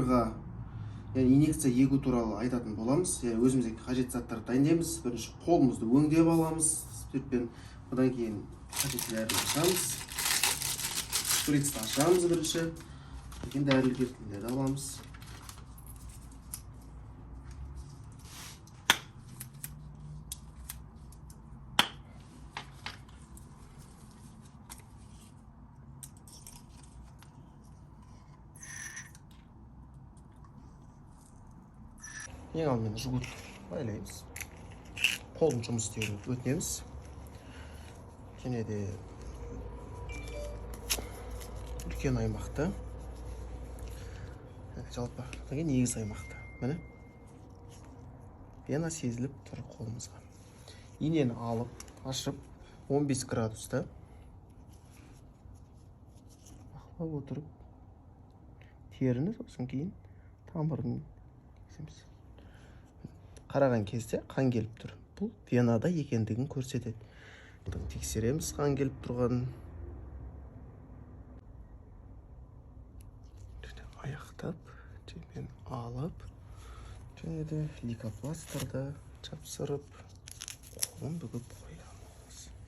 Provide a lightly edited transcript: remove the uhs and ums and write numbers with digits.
Тамырға, яғни инъекция егу туралы айтатын боламыз. Яғни өзімізге қажетті заттарды дайындаймыз. Бірінші қолымызды өңдеп аламыз спиртпен, одан кейін қажетті дәріні ашамыз. Шприцті ашамыз бірінші, кейін дәрілік ерітінділерді аламыз. Ең алдымен жгут байлаймыз. Қолдың жұмыс істеуін өтінеміз. Және де үлкен аймақты, жалпы одан кейін егіз аймақты. Міне, вена сезіліп тұр қолымызға. Инені алып, ашып, 15 градуста бақылап отырып, теріні, сосын кейін тамырын кесеміз. Қараған кезде қан келіп тұр. Бұл венада екендігін көрсетеді. Тексереміз қан келіп тұрғанын. Аяқтап, төмен алып, және де лейкопластырды жапсырып, қолын бүгіп